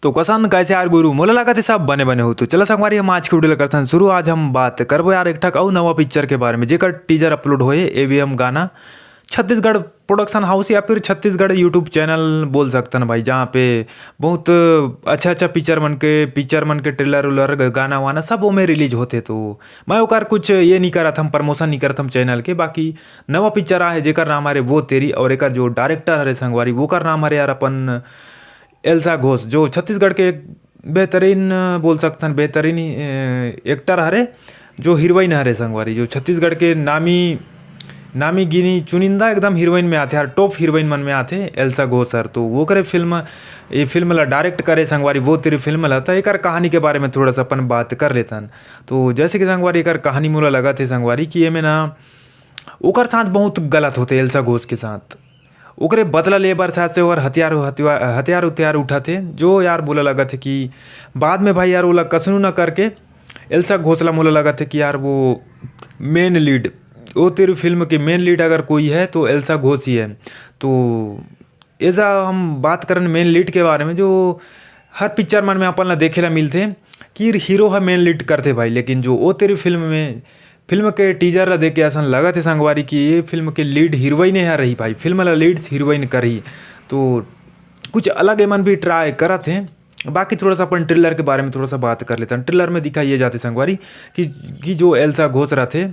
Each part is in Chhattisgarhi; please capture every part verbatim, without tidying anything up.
तो कसन कैसे यार गुरु, मोला लगत हे सब बने बने हो। तो चला संगवारी, हम आज के video ला करथन शुरू। आज हम बात करबो यार एक ठक अउ नवा पिक्चर के बारे में, जेकर टीजर अपलोड होए एवीएम गाना छत्तीसगढ़ प्रोडक्शन हाउस या फिर छत्तीसगढ़ YouTube चैनल बोल सकथन भाई, जहाँ पे बहुत अच्छा अच्छा पिक्चर मन के पिक्चर मन के ट्रेलर उलर, गाना वाना सब ओमे रिलीज होथे। तो मैं ओकर कुछ ये नहीं करत हम, प्रमोशन नहीं करत हम चैनल के। बाकी नवा पिक्चर आहे जेकर नाम हरे वो तेरी, और एकर जो डायरेक्टर हरे संगवारी, ओकर नाम हरे यार अपन एल्सा घोष, जो छत्तीसगढ़ के एक बेहतरीन, अ, बोल सकथन, बेहतरीन ही, अ, एक्टर हरे, जो हीरोइन हरे संगवारी, जो छत्तीसगढ़ के नामी नामी गिनी चुनिंदा एकदम हीरोइन में आथे यार, टॉप हीरोइन मन में आथे एल्सा घोष सर। तो वो करे फिल्म, ये फिल्म ला डायरेक्ट करे संगवारी वो तेरी फिल्म ला। तो एकर कहानी के बारे में थोड़ा सा अपन बात कर लेथन। तो जैसे कि संगवारी एकर कहानी मोला लगत हे संगवारी कि एमे ना ओकर साथ बहुत गलत होथे एल्सा घोष के साथ। ओकरे बदला ले बर शायद से ओहर हथियार हथियार हथियार उथियार उठाथे, जो यार मोला लगत हे कि बाद में भाई यार ओला कसनू ना करके एल्सा घोष ला मोला लगत हे कि यार वो मेन लीड, वो तेरी फिल्म के मेन लीड अगर कोई है तो एल्सा घोष ही है। तो एजा हम बात करन मेन लीड के बारे में, जो हर पिक्चर मन में अपन ला देखे ला मिलथे कि हीरो ह मेन लीड करथे भाई, लेकिन जो ओ तेरी फिल्म में, फिल्म के टीजर ला देख के असन लगत हे संगवारी कि ये फिल्म के लीड हीरोइन ह रही भाई, फिल्म ला लीड हीरोइन करही। तो कुछ अलग एमन भी ट्राई करत हे। बाकी थोड़ा सा अपन ट्रेलर के बारे में थोड़ा सा बात कर लेथन। ट्रेलर में दिखाई ये जाथे संगवारी कि, कि जो एल्सा घोष रथे,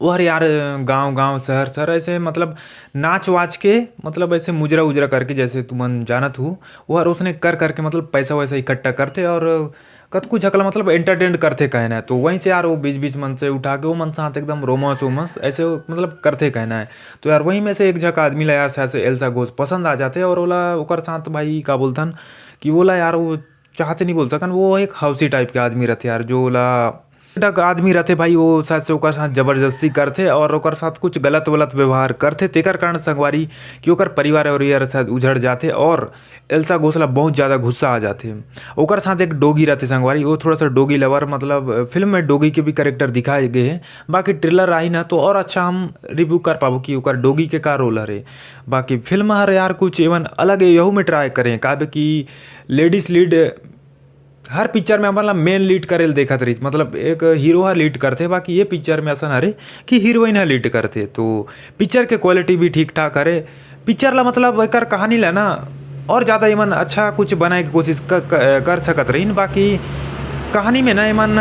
ओहर यार गांव गांव, शहर शहर ऐसे मतलब नाच वाच के, मतलब ऐसे मुजरा उजरा करके, जैसे तुमन जानत हो, ओहर उसने कर करके मतलब पैसा वैसा इकट्ठा करथे और कतकू झकला मतलब एंटरटेन करथे कहना है। तो वहीं से यार वो बीच बीच मन से उठा के वो मन साथ एकदम रोमांस वोमांस ऐसे वो मतलब करथे कहना है। तो यार वहीं में से एक झक आदमी ला यार शायद से एल्सा घोष पसंद आ जाथे और ओला ओकर साथ भाई का बोलथन कि ओला यार वो चाहते नहीं बोल सकन, वो एक हौसी टाइप के आदमी रथे यार, जो ओला टक आदमी रथे भाई, वो शायद से ओकर साथ जबरदस्ती करथे और ओकर साथ कुछ गलत वलत व्यवहार करथे। तेकर कारण संगवारी कि ओकर परिवार और यार शायद उजड़ जाथे और एल्सा घोष ला बहुत ज़्यादा गुस्सा आ जाथे। ओकर साथ एक डॉगी रथे संगवारी, वो थोड़ा सा डॉगी लवर, मतलब फिल्म में डॉगी के भी कैरेक्टर दिखाए गए हैं। बाकी ट्रेलर आही ना तो और अच्छा हम रिव्यू कर पाबो कि ओकर डॉगी के का रोल हरे। बाकी फिल्म हर यार कुछ एवन अलग यहू में ट्राई करें, काबे कि लेडीज लीड हर पिक्चर में हमन ला मेन लीड करे ल देखत रहिस, मतलब एक हीरो ह लीड करथे, बाकी ये पिक्चर में असन हरे कि हीरोइन ह लीड करथे। तो पिक्चर के क्वालिटी भी ठीक ठाक हरे। पिक्चर ला मतलब एकर कहानी ला ना और ज़्यादा एमन अच्छा कुछ बनाए के कोशिश क, क, कर सकत रहिन, बाकी कहानी में ना एमन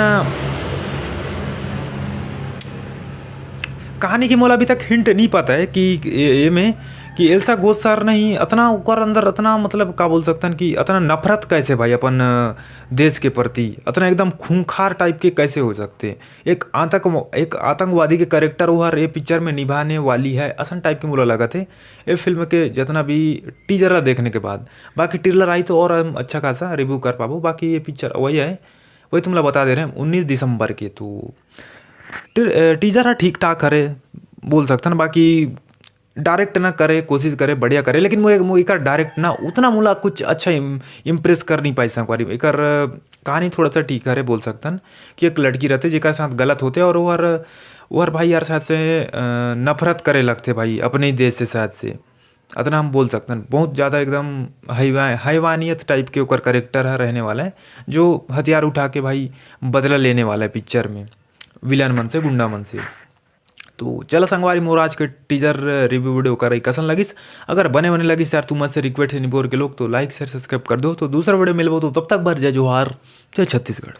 कहानी के मोला अभी तक हिंट नहीं पता है कि ए, ए में कि एल्सा घोष सर नहीं अतना ओकर अंदर अतना मतलब का बोल सकथन कि अतना नफरत कैसे भाई अपन अ, देश के प्रति अतना एकदम खूंखार टाइप के कैसे हो सकथे। एक आतंक एक आतंकवादी के कैरेक्टर वो हर ये पिक्चर में निभाने वाली है असन टाइप के मोला लगत हे ये फिल्म के जितना भी टीजर ला देखने के बाद। बाकी ट्रेलर आई तो और हम अच्छा खासा रिव्यू कर पाबो। बाकी ये पिक्चर वही है, वही तुमला बता दे रहे हैं उन्नीस दिसंबर के। तो टी-, अ, टीजर ह ठीक ठाक हरे बोल सकथन, बाकी डायरेक्ट ना करे कोशिश करे बढ़िया करे, लेकिन वो एक वो एकर डायरेक्ट ना उतना मोला कुछ अच्छा इम, इम्प्रेस कर नहीं पाई संगवारी। एकर कहानी थोड़ा सा ठीक हरे बोल सकथन कि एक लड़की रहते जेकर साथ गलत होते और वो हर वो हर भाई यार शायद से अ, नफरत करे लगते भाई अपने ही देश से शायद से, अतना हम बोल सकथन। बहुत ज़्यादा एकदम हैवा हैवानियत टाइप के ओकर करेक्टर ह रहने वाला है, जो हथियार उठा के भाई बदला लेने वाला है पिक्चर में विलन मन से, गुंडा मन से। तो चला संगवारी, मोर आज के टीजर रिव्यू वीडियो कर कसन लगिस। अगर बने बने लगिस यार तुमन से रिक्वेस्ट है निपोर के लोग, तो लाइक शेयर सब्सक्राइब कर दो। तो दूसरा वीडियो मिलबो, तो तब तक बर जय जोहार, जय छत्तीसगढ़।